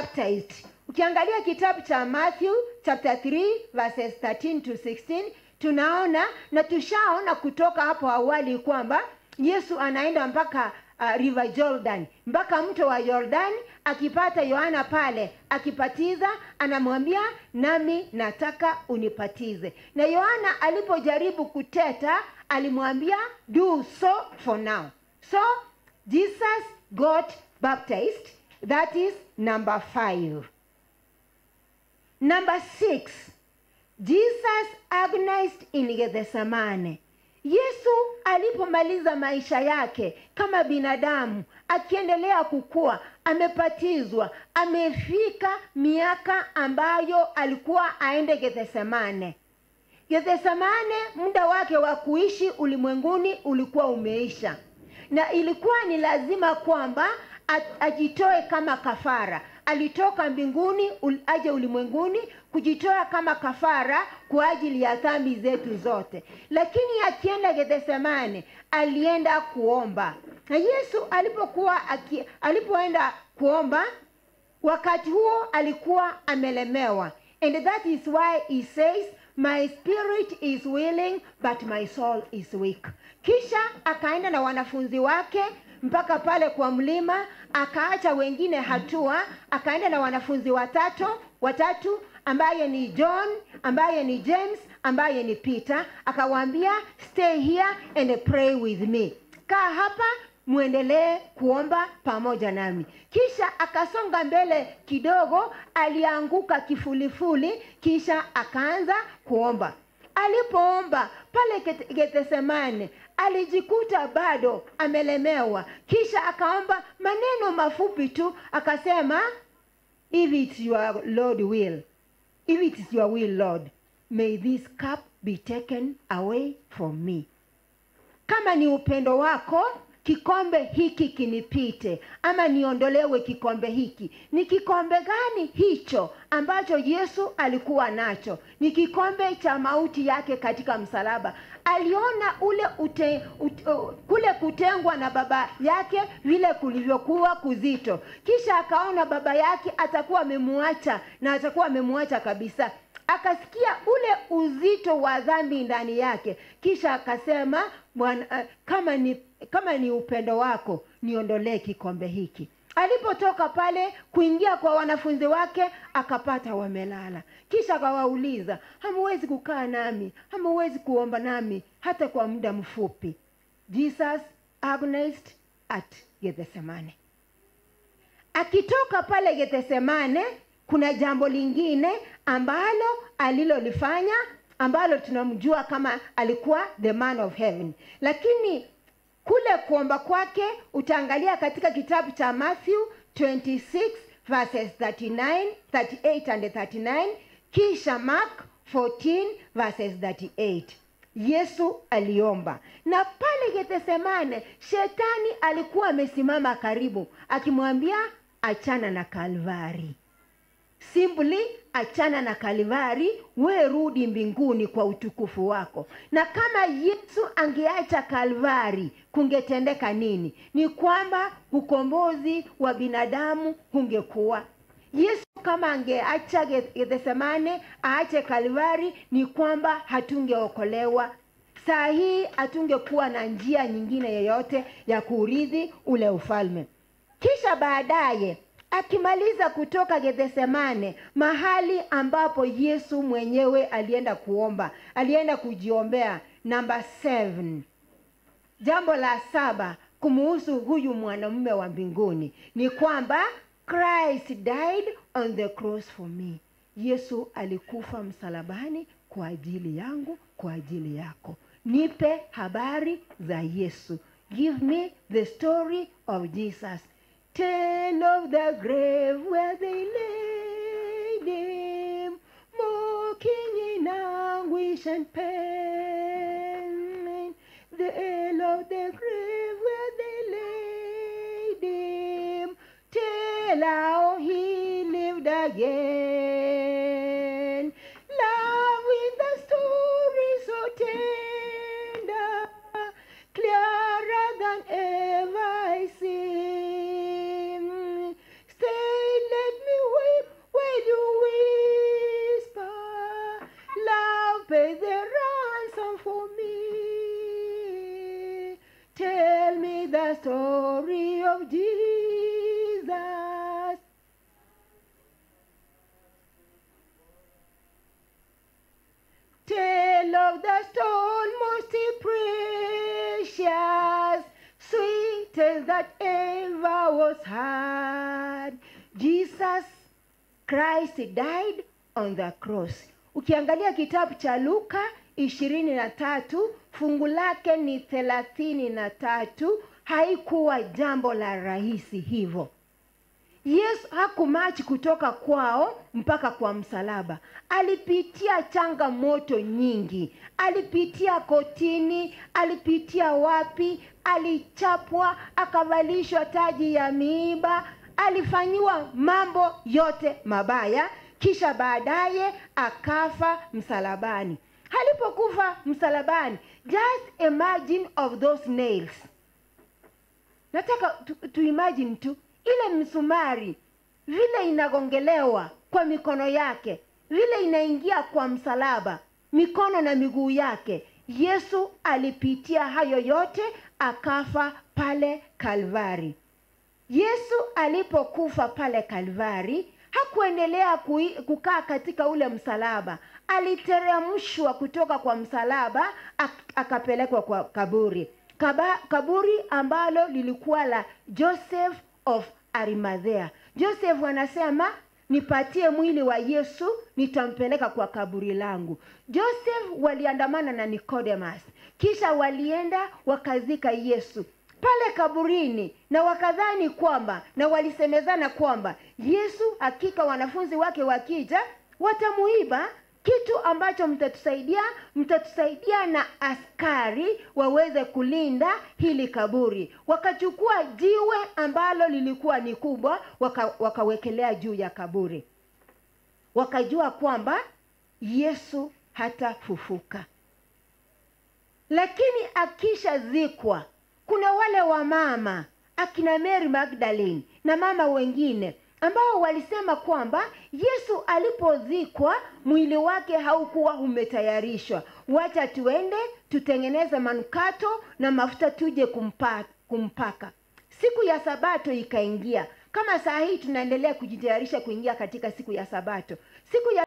baptized. Ukiangalia kitabu cha Matthew chapter 3 verses 13 to 16, tunaona na tushaona kutoka hapo awali kwamba Yesu anaenda mpaka River Jordan, mpaka mto wa Jordan, akipata Yohana pale akipatiza, anamwambia nami nataka unipatize. Na Yohana alipojaribu kuteta, alimwambia do so for now. So Jesus got baptized. That is number 5. Number 6, Jesus agonized in Gethsemane. Yesu alipomaliza maisha yake kama binadamu, akiendelea kukua, amepatizwa, amefika miaka ambayo alikuwa aende Gethsemane. Gethsemane, muda wake wa kuishi ulimwenguni ulikuwa umeisha. Na ilikuwa ni lazima kwamba ajitoe kama kafara. Alitoka mbinguni aje ulimwenguni kujitoa kama kafara kwa ajili ya dhambi zetu zote. Lakini akienda Gethsemane, alienda kuomba. Na Yesu alipoenda kuomba, wakati huo alikuwa amelemewa. And that is why he says, my spirit is willing but my soul is weak. Kisha akaenda na wanafunzi wake mpaka pale kwa mlima, akaacha wengine hatua, akaenda na wanafunzi watatu ambaye ni John, ambaye ni James, ambaye ni Peter, akawaambia stay here and pray with me. Kaa hapa muendelee kuomba pamoja nami. Kisha akasonga mbele kidogo, alianguka kifulifuli, kisha akaanza kuomba. Alipoomba pale Gethsemane, alijikuta bado amelemewa. Kisha akaomba maneno mafupi tu, akasema if it's your Lord will, if it is your will Lord, may this cup be taken away from me. Kama ni upendo wako, kikombe hiki kinipite, ama niondolewe kikombe hiki. Ni kikombe gani hicho ambacho Yesu alikuwa nacho? Ni kikombe cha mauti yake katika msalaba. Aliona ule kule kutengwa na baba yake vile kulivyokuwa kuzito. Kisha akaona baba yake atakuwa amemuacha, na atakuwa amemuacha kabisa. Akasikia ule uzito wa dhambi ndani yake. Kisha akasema, Bwana, kama ni upendo wako, niondolee kikombe hiki. Alipotoka pale kuingia kwa wanafunzi wake, akapata wamelala. Kisha akawauliza, hamuwezi kukaa nami, hamuwezi kuomba nami hata kwa muda mfupi? Jesus agonized at Gethsemane. Akitoka pale Gethsemane, kuna jambo lingine ambalo alilolifanya, ambalo tunamjua kama alikuwa the man of heaven. Lakini kule kuomba kwake utaangalia katika kitabu cha Matthew 26 verses 39, 38 and 39, kisha Mark 14 verses 38. Yesu aliomba. Na pale Gethsemane, shetani alikuwa amesimama karibu akimwambia achana na Kalvari. Simply achana na Kalvari, we rudi mbinguni kwa utukufu wako. Na kama Yesu angeacha Kalvari, kungetendeka nini? Ni kwamba ukombozi wa binadamu ungekuwa. Yesu kama angeacha Gethsemane, aache Kalvari, ni kwamba hatungeokolewa. Saa hii hatungekuwa na njia nyingine yoyote ya kuurithi ule ufalme. Kisha baadaye akimaliza kutoka Gethsemane, mahali ambapo Yesu mwenyewe alienda kuomba, alienda kujiombea. Number 7. Jambo la 7 kumuhusu huyu mwanamume wa mbinguni ni kwamba Christ died on the cross for me. Yesu alikufa msalabani kwa ajili yangu, kwa ajili yako. Nipe habari za Yesu. Give me the story of Jesus. Tell of the grave where they laid him, mocking in anguish and pain. Tell of the grave where they laid him, tell how he lived again. Love with the story so tender, clearer than ever I see. Stay, let me wait. sentence that ever was heard. Jesus Christ died on the cross. Ukiangalia kitabu cha Luka 23 fungu lake ni 33. Haikuwa jambo la rahisi hivyo. Yesu hakumachi kutoka kwao mpaka kwa msalaba. Alipitia changamoto nyingi. Alipitia kotini, alipitia wapi, alichapwa, akavalishwa taji ya miiba, alifanyiwa mambo yote mabaya, kisha baadaye akafa msalabani. Alipokufa msalabani, just imagine of those nails. Nataka tu imagine tu ile msumari vile inagongelewa kwa mikono yake, vile inaingia kwa msalaba, mikono na miguu yake. Yesu alipitia hayo yote, akafa pale Kalvari. Yesu alipokufa pale Kalvari, hakuendelea kukaa katika ule msalaba. Aliteremshwa kutoka kwa msalaba, akapelekwa kwa kaburi. Kaburi ambalo lilikuwa la Joseph of Arimathea. Joseph anasema, nipatie mwili wa Yesu, nitampeleka kwa kaburi langu. Joseph waliandamana na Nicodemus. Kisha walienda wakazika Yesu pale kaburini, na wakadhani kwamba, na walisemezana kwamba Yesu hakika wanafunzi wake wakija watamuiba. Kitu ambacho mtatusaidia na askari waweze kulinda hili kaburi. Wakachukua jiwe ambalo lilikuwa ni kubwa, wakawekelea juu ya kaburi. Wakajua kwamba Yesu hatafufuka. Lakini akishazikwa, kuna wale wa mama, akina Mary Magdalene na mama wengine ambao walisema kwamba Yesu alipozikwa mwili wake haukuwa umetayarishwa. Wacha tuende tutengeneze manukato na mafuta tuje kumpaka. Siku ya Sabato ikaingia. Kama saa hii tunaendelea kujitayarisha kuingia katika siku ya Sabato. Siku ya